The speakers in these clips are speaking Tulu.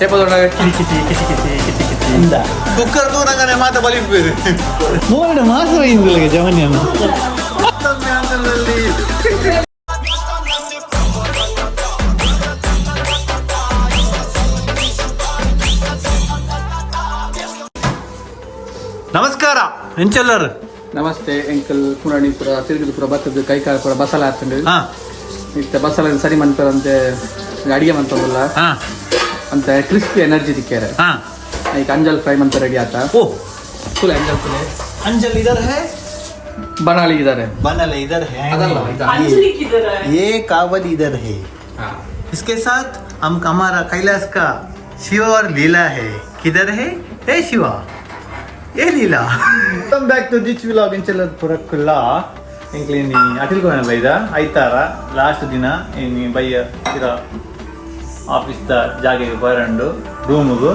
ಕಿಟಿ ಕಿಟಿ ಕಿಟಿ ಕಿಟಿ ಕಿಟಿ ಇಂದ ಕುಕ್ಕರ್ ದೂರಂಗನೆ ಮಾತ ಬಲಿಪೇರು ಮೋರಡ ಮಾಸ ಇಂದುಲಗೆ ಜವನಿಯನ್ನು. ನಮಸ್ಕಾರ ಎಂಚೆಲ್ಲರು. ನಮಸ್ತೆ ಎಂಕಲ್ ಪುರಾಣಿಪುರ ತಿರುಗುದುಪುರ ಬತ್ತದ ಕೈಕಾಲಪುರ ಬಸಲ ಆತಂಡು. ಇತ್ತೆ ಬಸಲ ಸರಿ ಮನ್ಪರಂತೆ ಅಡಿಗೆ ಮಂತದಲ್ಲ ಅಂತ ಕ್ರಿಸ್ಪಿ ಎನರ್ಜಿ ತಿಕ್ಕಾರೆ. ಈಗ ಅಂಜಲ್ ಫ್ರೈ ಮಂತ ರೆಡಿ ಆತ. ಓ. Full ಅಂಜಲ್ full. ಅಂಜಲ್ ಇದರ್ ಹೇ. ಬನಾಲಿ ಇದ್ದಾರೆ. बनल इधर है. ಅದಲ್ಲ ಇದು. ये कावल इधर है. इसके साथ हम हमारा कैलाश का शिव और लीला है. किधर है? ए शिवा, ए लीला, welcome back to ditch vlog. ಇಂಚೆಲ್ಲ ಪುರಕ್ಕುಲ್ಲ ಎಂಕ್ಲೇನಿ ಅಟಿಲ್ ಕೋಣ ಬೈದ ಐತಾರ ಲಾಸ್ಟ್ ದಿನ ಇನಿ ಬಯ್ಯ ಇರ ಆಫೀಸ್ದ ಜಾಗೆಗೆ ಬರಂಡು ರೂಮುಗು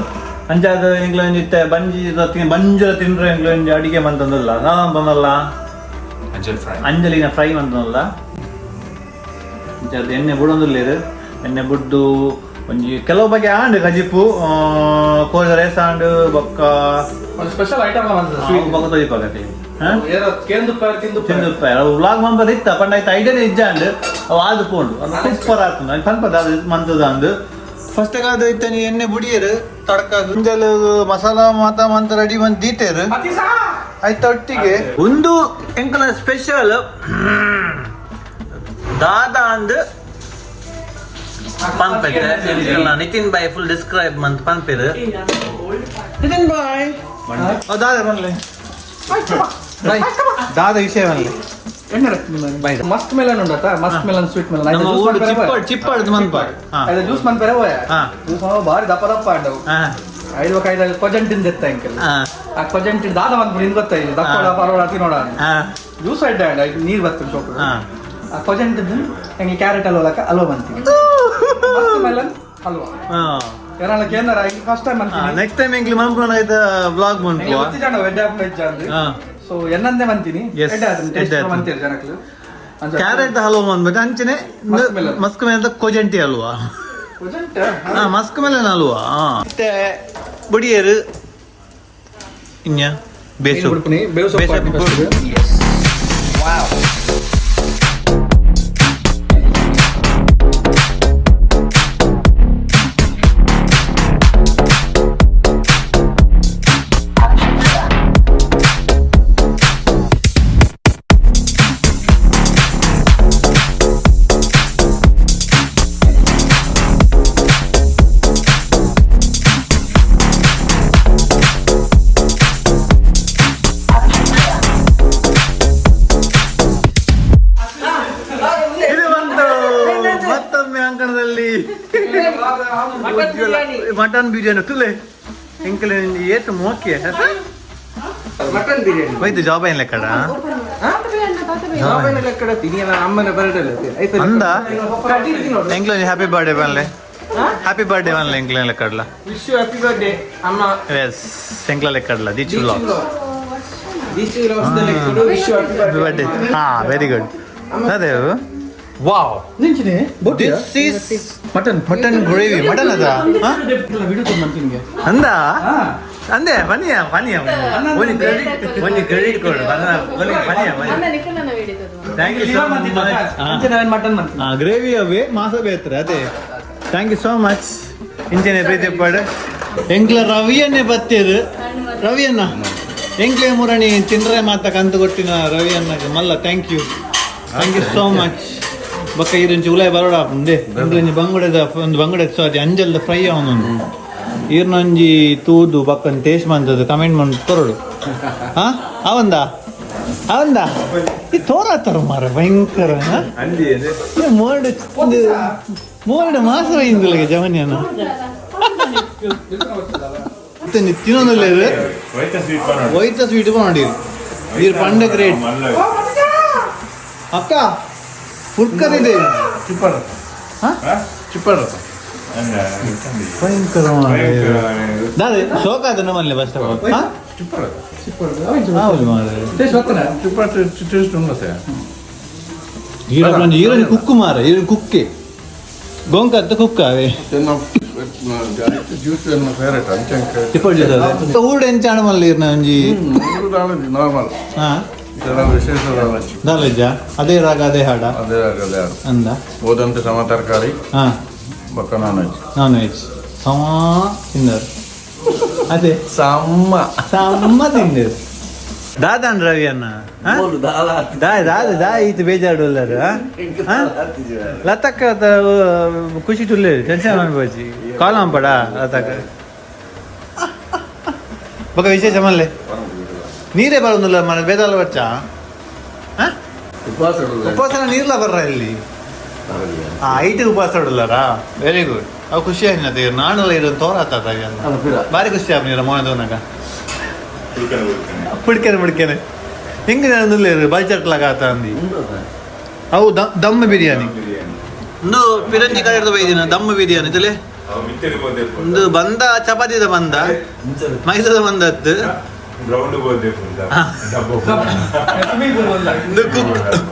ಅಂಚಾದ ಎಂಕ್ಲ ಒಂಜಿ ಇತ್ತೆ ಬಂಜಿ ಬಂಜರ ತಿಂಡ್ರೆ ಎಂಕ್ಲ ಒಂಜಿ ಅಡಿಗೆ ಮಂತಂದಲ್ಲ ನಾನು ಬಂದಲ್ಲ. ಅಂಜಲ್ ಫ್ರೈ. ಅಂಜಲಿನ ಫ್ರೈ ಮಂತಂದಲ್ಲ. ಅಂಚಾದ ಎಣ್ಣೆ ಬುಡೊಂದುಲ್ಲೇರು ಎಣ್ಣೆ ಬುಡ್ದು ಒಂಜಿ ಕೆಲವು ಬಗೆ ಆಂಡ್ ಕಜಿಪು ಕೋಜ ರೇಸ ಆಂಡ್ ಬೊಕ್ಕ. ಒಂದು ಸ್ಪೆಷಲ್ ಐಟಮ್ ಬಂದದ. ಸ್ವೀಟ್ ಬೊಕ್ಕ ತೊಯ್ಪಾಗತ್ತೆ. ಏನೋ ಕೇಂದು ತಿಂದು. ತಿಂದು ವ್ಲಾಗ್ ಮಂಪದ ಇತ್ತ ಪಂಡ ಆಯ್ತು ಐಡಿಯಾನೇ ಇಜ್ಜ ಅಂಡ್ ಅವು ಆದು ಪೋಂಡು ಸೂಪರ್ ಆತುಂಡು ಅದು ಪನ್ಪದ ಅದು ಮಂತದ ಅಂದು ಫಸ್ಟ್ ಅದು ಇತ್ತ ನೀ ಎಣ್ಣೆ ಬುಡಿಯರು ತಡಕ ಗುಂಜಲ್ ಮಸಾಲ ಮಾತ ಮಂತ ರೆಡಿ ಮಂತ್ ದೀತೇರು ಆಯ್ತು ಒಟ್ಟಿಗೆ ಒಂದು ಎಂಕಲ ಸ್ಪೆಷಲ್ ದಾದಾ ಅಂದ್ ಪನ್ಪೆರ್ ನಿತಿನ್ ಬಾಯ್ ಫುಲ್ ಡಿಸ್ಕ್ರೈಬ್ ಮಂತ್ ಪನ್ಪೆರ್ ನಿತಿನ್ ಬಾಯ್. ಓ ದಾದಾ ಬನ್ಲೆ ಬಾಯ್ ದಾದಾ ವಿಷಯ ಬನ್ಲೆ. ಎಣ್ಣೆ ಮಸ್ತ್ ಮೆಲನ್ ಉಂಡತ, ಮಸ್ತ್ ಮೆಲನ್, ಸ್ವೀಟ್ ಮೆಲನ್. ನಮ್ಮ ಊರು ಚಿಪ್ಪಾಡ್ ಚಿಪ್ಪಾಡ್ದು ಮನ್ಪ. ಐದು ಜ್ಯೂಸ್ ಮನ್ಪೆರೆ ಹೋಯ. ಜ್ಯೂಸ್ ಬಾರಿ ದಪ್ಪ ದಪ್ಪ ಅಂಡವು. ಐದು ఒక ಐದು ಕೊಜಂಟಿನ್ ದೆತ್ತ ಅಂಕಲ್. ಆ ಕೊಜಂಟಿನ್ ದಾದ ಬಂದ್ಬಿಡಿ ನಿನ್ ಗೊತ್ತಾಯ್ತು ದಪ್ಪ ಪರೋಡ ತಿನ್ನೋಡ. ಜ್ಯೂಸ್ ಅಡ್ಡ ಅಂಡ ನೀರು ಬರ್ತದೆ ಶೋಕು. ಆ ಕೊಜಂಟಿನ್ ಹೆಂಗೆ ಕ್ಯಾರೆಟ್ ಹಲ್ವ ಲಕ್ಕ ಹಲ್ವ ಬಂತೀನಿ, ಮಸ್ತ್ ಮೆಲನ್ ಹಲ್ವಾ. ಏನಾಳ ಕೇಂದ್ರ ಫಸ್ಟ್ ಟೈಮ್ ಅಂತೀನಿ. ನೆಕ್ಸ್ಟ್ ಟೈಮ್ ಎಂಕ್ಲಿ ಮನ್ಪುನ ಆಯ್ತ ವ್ಲಾಗ್ ಮನ್ಪುವ. ಗೊತ್ತಿ ಜನ ವೆಡ್ ಆಪ್ ವೆಜ್ ಅಂದ್. ಸೊ ಎನ್ನಂದೇ ಮಂತೀನಿ. Yes, ಎಡ್ಡೆ ಆತುಂಡು, ಎಡ್ಡೆ ಟೇಸ್ಟ್ ಆತುಂಡು. ಮಂತೀರು ಜನಕ್ಲು ಕ್ಯಾರೆಟ್ ಹಲ್ವಾ ಮಂದ್ಬಿಟ್ಟು ಅಂಚನೆ. Musk melon. ಮಸ್ಕ್ ಮೆಲನ್ ಕೊಜಂಟಿ ಹಲ್ವಾ. ಕೊಜಂಟ್. ಮಸ್ಕ್ ಮೆಲನ್ ಹಲ್ವಾ ಮತ್ತೆ ಬುಡಿಯರು ಇನ್ಯ ಬೇಸು. ಬೇವು ಸೊಪ್ಪು ಹಾಕಿ first. ಇದು ಬಂತು ಮತ್ತೊಮ್ಮೆ ಅಂಕಣದಲ್ಲಿ ಮಟನ್ ಬಿರಿಯಾನಿ ತುಲೆ ಎಂಕಲೆ ಏತು ಮೋಕೆ. ಮಟನ್ ಬಿರಿಯಾನಿ. ಹೋಯ್ತು ಜಾಬ್ ಏನ್ ಲೆಕ್ಕಡ? ಅಮ್ಮನ ಬರಡಲ್ಲ. ಅಂದ ಎಂಕ್ಲ ಹ್ಯಾಪಿ ಬರ್ಡೇ ಬನ್ಲೆ, ಹ್ಯಾಪಿ ಬರ್ಡೇ ಬನ್ಲೆ ಎಂಕ್ಲೆ ಲೆಕ್ಕಡ್ಲ. ವಿಶ್ you happy birthday ಅಮ್ಮ. ಎಸ್ ಎಂಕ್ಲ ಲೆಕ್ಕಡ್ಲ ದಿಚ್ ವ್ಲಾಗ್. ದೀಚು ವಿಶ್ you happy birthday. ಹಾ ವೆರಿ ಗುಡ್ ಅದೇ ವಾವ್. ನಿಂಚಿನಿ. This is mutton. Mutton gravy mutton ಅದ. ವಿಡಿಯೋ ಮಂತಿನಿಗೆ. ಅಂದ ಅಂದೆ ಬನ್ನಿಯ ಬನ್ನಿಯ ಒಂಜಿ ಕ್ರೆಡಿಟ್ ಒಂಜಿ ಕ್ರೆಡಿಟ್ ಕೊಡು ಬನ್ನಿ ಬನ್ನಿಯ ಬನ್ನಿ. Thank you so much. Mutton ಮಂತೀನಿ. Gravy ಅವೇ ಮಾಸ ಬೇತ್ರ ಅದೇ. Thank you so much ಇಂಚನೆ ಪ್ರೀತಿ ಪಾಡು ಎಂಕ್ಲ ರವಿಯನ್ನೇ ಬತ್ತೇರು ರವಿಯನ್ನ ಎಂಕ್ಲೆ ಮುರಣಿ ತಿಂಡ್ರೆ ಮಾತ ಕಂತು ಕೊಟ್ಟಿನ ರವಿಯನ್ನ ಮಲ್ಲ thank you, thank you so much. ಬೊಕ್ಕ ಈರೊಂಚಿ ಉಲಾಯ್ ಬರೋಡ ಉಂದೆ ಇಂದ್ರೊಂಜಿ ಬಂಗುಡೆದ ಒಂದು ಬಂಗುಡೆ ಸಾರಿ ಅಂಜಲ್ದ ಫ್ರೈ ಅವನೊಂದು ಈರ್ನೊಂಜಿ ತೂದು ಬಕ್ಕನ್ ಟೇಸ್ಟ್ ಮಂತದ್ದು ಕಮೆಂಟ್ ಮಂತ್ ಕೊರಡು. ಹಾ ಅವಂದ ಅವಂದ ಈ ತೋರಾತಾರ ಮಾರ ಭಯಂಕರ. ಮೋರಡು ಮೋರಡು ಮಾಸ ಇಂದುಲಗೆ ಜವನಿಯನ್ನ ತಿನ್ನೊಂದಿಲ್ಲ. ವೈತ ಸ್ವೀಟ್ ಮಾಡಿ ನೀರು ಪಂಡ ಗ್ರೇಟ್ ಅಕ್ಕ ಫುಡ್ಕರ್ ಇದೆ. ಭಯಂಕರ ದಾದೆ ಶೋಕ ಆದ ನಮ್ಮಲ್ಲಿ ಫಸ್ಟ್ ಆಫ್ ಆಲ್. ಹೌದು ಮಾರ್ರೆ. ಟೇಸ್ಟ್ ಬರ್ತದೆ. ಈರೊಂಜಿ ಈರೊಂಜಿ ಕುಕ್ಕು ಮಾರ ಈರೊಂಜಿ ಕುಕ್ಕೆ ಗೊಂಕತ್ತ ಕುಕ್ಕ ಅವೇ. Juice ನನ್ನ ಫೇವರೇಟ್ ಅಂಚಂಕ. ತಿಪ್ಪೊಡ್ಜಿ ಊಡು ಎಂಚಾಣ ಮಲ್ಲ ಇರ್ನ ಒಂಜಿ. ನಾರ್ಮಲ್. ಹಾ. ಇದೆಲ್ಲ ವಿಶೇಷ ದಾಲಚ್ಚಿ. ದಾಲಜ್ಜ, ಅದೇ ರಾಗ ಅದೇ ಹಾಡ. ಅದೇ ಅದೇ ಹಾಡು. ಅಂದ. ಹೋದಂತೆ ಸಮ ತರಕಾರಿ. ಹಾ. ಬೊಕ್ಕ non veg. Non veg ಸಮ ತಿಂದರು ಅದೇ. ಸಮ್ಮ. ಸಮ್ಮ ತಿಂದರು. ದಾದಾನ್ ರವಿ ಅಣ್ಣ ದಾ ದಾದ ದಾ ಈತ ಬೇಜಾರು. ಲತಕ್ಕ ಖುಷಿ ತುಲ್ಲೆ ಟೆನ್ಷನ್ ಅನ್ಬೋಜಿ ಕಾಲ್ ಅಂಪಡ ಲತಕ್ಕ ಬೊಕ ವಿಶೇಷ ಮಲ್ಲೆ ನೀರೇ ಬರೋದಿಲ್ಲ ಮನೆ ಬೇದಾಲ ಬಚ್ಚ. ಉಪವಾಸ. ಉಪವಾಸನ ನೀರ್ಲ ಬರ್ರ ಇಲ್ಲಿ. ಆ ಐಟಿ ಉಪವಾಸ ಉಡಲ್ಲಾರಾ? Very good. ಅವು ಖುಷಿ ಆಯ್ತು. ನಾನೆಲ್ಲ ಇದೊಂದು ತೋರಾತ. ಭಾರಿ ಖುಷಿ ಆಪ್ ನೀರ ಮೋನ ದೋನಗ ಪುಡ್ಕೆನೆ ಪುಡ್ಕೆನೆ ಹೆಂಗೆ ನಾನು ಬಲ್ಚಟ್ಲಾಗ ಆತ ಅಂದಿ. ಅವು ದಮ್ ಬಿರಿಯಾನಿ. ಒಂದು ಪಿರಂಜಿ ಕಡೆ ಬೈದಿನ ದಮ್ ಬಿರಿಯಾನಿ ತುಲೆ. ಒಂದು ಬಂದ ಚಪಾತಿದ ಬಂದ ಮೈಸೂರದ ಬಂದ ಹತ್ತು. ಗ್ರೌಂಡ್ ಒಂದು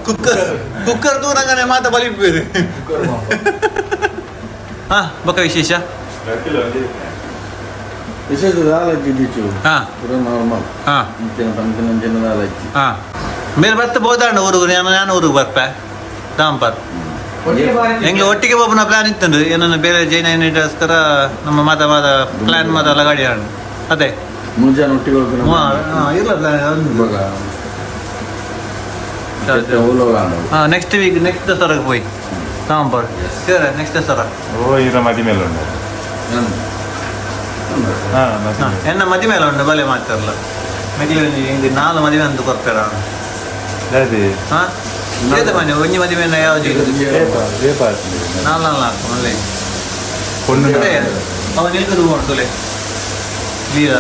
ಕುಕ್ಕರ್ ಕುಕ್ಕರ್ ದೂರಂಗನೆ ಮಾತ ಬಲಿಪೇರು. ಹಾ, ಬೊಕ ವಿಶೇಷ? ವಿಶೇಷ ದಾಲಚ್ಚಿ ಬೀಚು. ಹಾ. ಪೂರ ನಾರ್ಮಲ್. ಹಾ. ಇಂಚಿನ ಪಂಪಿನ ಅಂಚಿನ ದಾಲಚ್ಚಿ. ಹಾ, ಮೇರೆ ಬತ್ತ ಬೋದಾಂಡ ಊರುಗು. ನಾನು ನಾನು ಊರಿಗೆ ಬರ್ಪೆ ದಾಂಪರ್. ಎಂಗ್ಲ ಒಟ್ಟಿಗೆ ಒಬ್ಬನ ಪ್ಲಾನ್ ಇತ್ತಂದು ಏನನ್ನ ಬೇರೆ ಜೈನ ಯೂನಿಟ್ಗೋಸ್ಕರ ನಮ್ಮ ಮಾತ ಮಾತ ಪ್ಲಾನ್ ಮಾತ ಎಲ್ಲ ಗಾಡಿ ಆಡು ಅದೇ. ಮೂರು ಜನ ಒಟ್ಟಿಗೆ ಹೋಗ್ಬೇಕು. ಇಲ್ಲ ಪ್ಲಾನ್. ಇವಾಗ ಹಾಂ, next week next ದಸರಾಗೆ ಪೋಯಿ ಸಾಂಬಾರ್ ಸರಿ, ನೆಕ್ಸ್ಟ್ ದಸರಾ. ಓ ಇರ ಮದಿ ಮೇಲೆ ಉಂಟು. ಹಾ. ಹಾಂ, ಎನ್ನ ಮದಿ ಮೇಲೆ ಉಂಟು ಬಲೆ ಮಾತಾರಲ್ಲ ಮೆಗ್ಲಿ ಹಿಂಗೆ ನಾಲ್ ಮದುವೆ ಅಂತ ಕೊರ್ಪೇರ. ಅದೇ. ಹಾಂ, ಏತ ಮನೆ ಒಂಜಿ ಮದುವೆ ಯಾವ್ದು? ನಾಲ್ ನಾಲ್ ನಾಲ್ಕು ಮಲ್ಲೆ. ಪೊಣ್ಣು. ಅದೇ ಅವ ನಿಲ್ಕದು ಉಂಟುಲೆ ಲೀಲ.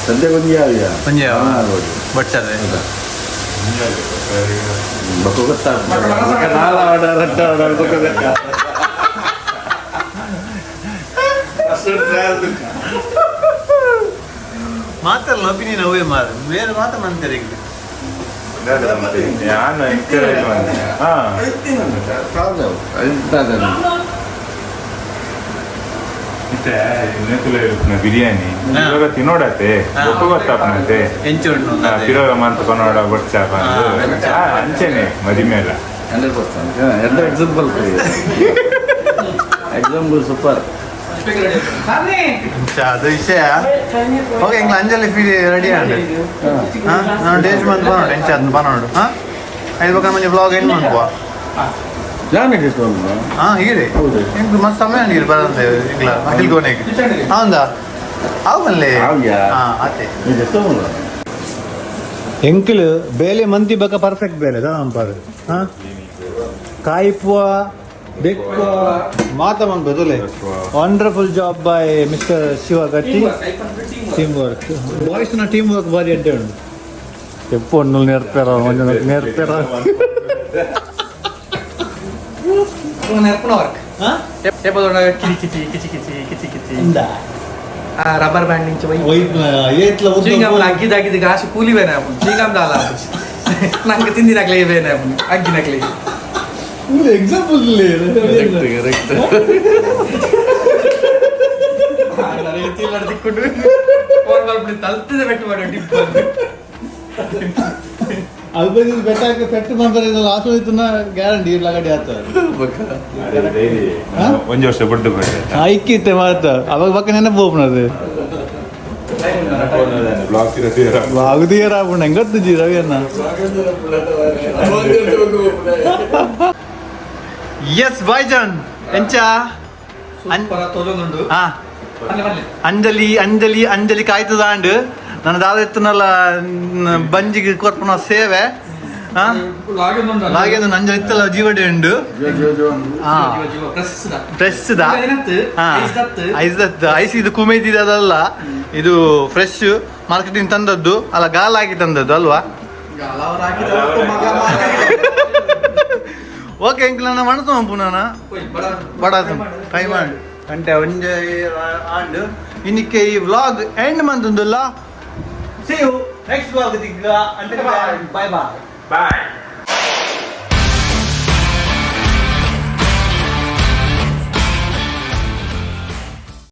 ಸದ್ಯ ಒಂಜಿ ಯಾವ್ಯಾ? ಒಂಜಿ ಯಾವ? ಹೌದು. ಬಟ್ಸದೆ. ಬೊಕ್ಕ ಗೊತ್ತಾಗ್ತದೆ ನಾಲ್ ಆರ್ಡರ್ ರಟ್ಟ ಆರ್ಡರ್ ಬೊಕ್ಕ ಗೊತ್ತಾಗ್ತದೆ. ಮಾತಲ್ಲ ಒಪಿನಿಯನ್ ಅವೇ ಮಾರು ಬೇರೆ ಮಾತ ಮಂತಾರೆ ಈಗ. ನಾನು ಎಂಕರೇಜ್ ಮಾಡಿ ಹಾ. ಇತ್ತೆ ನೆತ್ತುಲ ಇರುತ್ತಿನ ಬಿರಿಯಾನಿ. ಹಾ. ಇವಾಗ ತಿನ್ನೋಡತ್ತೆ. ಹಾ. ಗೊತ್ತು ಗೊತ್ತಾಪನತ್ತೆ. ಎಂಚು ಉಂಟು ಅದೇ. ಪಿರೋಗ ಮಂತ ಕೊನೋಡ ಬೊಡ್ಚಾಪ. ಹಾ. ಅಂಚೆನೆ ಮದಿ ಮೇಲ. 100% ಎಂತ example, example super. ಅದು ವಿಷಯ. ಓಕೆ, ಎಂಗ್ಲ ಅಂಜಲಿ ಫೀ ರೆಡಿ ಆಂಡ್ ನಾನು ಟೇಸ್ಟ್ ಮಂತ್ ಬನ್ನೋಡು ಎಂಚ ಅದನ್ನ ಬನ್ನೋಡು. ಹಾಂ, ಐದು ಬೊಕ್ಕ ಮಂಜಿ ಬ್ಲಾಗ್ ಎಂಡ್ ಮನ್ಪುವ. ಜಾನ ಟೇಸ್ಟ್ ಒಂದು. ಹಾಂ, ಹೀರೆ. ಹೌದು. ಎಂಕ್ ಮಸ್ತ್ ಸಮಯ ನೀರು ಬರಂತೆ ಇಂಗ್ಲ ಅಖಿಲ್ ಕೋನೆಗೆ ಹೌದಾ ಅವು ಮಲ್ಲೆ. ಹೌದಾ? ಹಾಂ, ಅತ್ತೆ. ಇದು ಎಷ್ಟು? ಎಂಕಲ್ ಬೇಲೆ ಮಂತಿ ಬಕ ಪರ್ಫೆಕ್ಟ್ ಬೇಲೆ ದಾಂಪಾರು. ಹಾಂ, ಕಾಯಿಪುವ ಬೆಕ್ಕುವ ಮಾತ ಮನ್ಪು. Wonderful job by Mister Shiva Gatti. Team work boys ನ ಟೀಮ್ ವರ್ಕ್ ಬಾರಿ ಅಡ್ಡೆ ಉಂಟು. ಎಪ್ಪು ಒಣ್ಣು ನೆರ್ಪೆರ ನೆರ್ಪೆರ. ನೆರ್ಪುನ ವರ್ಕ್ ಕಿಚಿ ಕಿಚಿ ಕಿಚಿ ಕಿಚಿ ಕಿಚಿ. ಆ ರಬ್ಬರ್ ಬ್ಯಾಂಡ್ ನಿಂಚ ಬೈ. ಏತ್ಲ. ಚೀಂಗಮ್ ಅಗ್ಗಿದ ಅಗ್ಗಿದ ಕಾಸು ಕೂಲಿ ಬೇನೆ ಆಪುಂಡು. ಚೀಂಗಮ್ ದಾಲ ಆಪುಜಿ ನಂಗೆ ತಿಂದಿನಕ್ಲೆ ಬೇನೆ ಆಪುಂಡು ಅಗ್ಗಿನಕ್ಲೆ. ಎಕ್ಸಾಂಪಲ್. ಕರೆಕ್ಟ್. ತಿಕ್ಕೊಂಡು ಫೋನ್ ಮಾಡ್ಬಿಟ್ಟು ತಲ್ತಿದೆ ಬೆಟ್ಟು ಮಾಡಿ ಟಿಪ್ ಬಂದು. ಅಲ್ಬದಿ ಬೆಟ್ಟಾಕ ಪೆಟ್ಟು ಬಂದರೆ ಆಸೋಯ್ತನ ಗ್ಯಾರಂಟಿ ಇಲ್ಲ ಗಡಿ ಆಗ್ತದೆ. ಹಾ? ಒಂಜಿ ವರ್ಷ ಬಿಡ್ದು ಬೇಡ. ಐಕ್ಯತೆ ಮಾತ ಅವಾಗ ಪಕ್ಕ ನೆನಪು ಹೋಗ್ನದು. ಬ್ಲಾಗ್. ಆಗುದಿಯರ ಆಪುಂಡು ಹೆಂಗ್ ಗೊತ್ತುಜಿ ರವಿ ಅಣ್ಣ. ಎಸ್ ಬಾಯ್ಜಾನ್ ಎಂಚ? ಸೂಪರ್ ತೋಜೊಂದುಂಡು. ಹಾ. ಮಲ್ಲೆ ಮಲ್ಲೆ. ಅಂಜಲಿ ಅಂಜಲಿ ಅಂಜಲಿ ಕಾಯ್ತದಾಂಡ್ ನನ್ನ ದಾದ ಎತ್ತನಲ್ಲ ಬಂಜಿಗೆ ಕೊರ್ಪುನ ಸೇವೆ. ಹಾ. ಲಾಗೆಂದುಂಡು. ಹಾಗೆ ನಂಜ ಇತ್ತಲ್ಲ ಜೀವಡೆ ಉಂಡು. ಜೋ ಜೋ ಜೋ. ಹಾ. ಜೀವ ಜೀವ ಪ್ರೆಸ್. ಫ್ರೆಶ್. ಏನಂತ ಐಸ್ ದತ್ತು. ಐಸ್ ದತ್ತು ಐಸ್. ಇದು ಕುಮೇದಿದಲ್ಲ, ಇದು ಫ್ರೆಶ್ ಮಾರ್ಕೆಟಿಂಗ್ ತಂದದ್ದು ಅಲ್ಲ, ಗಾಲ್ ಹಾಕಿ ತಂದದ್ದು ಅಲ್ವಾ? ಅವ್ರು ಹಾಕಿದ ಮಗ. ಓಕೆ ಅಂಕಲ್, ನನ್ನ ಮನಸ್ಸು ಪುನಃ ಬಡ ಟ್ರೈ ಮಾಡಿ ಗಂಟೆ ಒಂಜೆ ಆಂಡ್ ಇನ್ನಕ್ಕೆ ಈ ವ್ಲಾಗ್ ಎಂಡ್ ಮಂತುಂದುಲ್ಲ. C you next vlog. ದಿಗ್ಗ. Bye bye. Bye.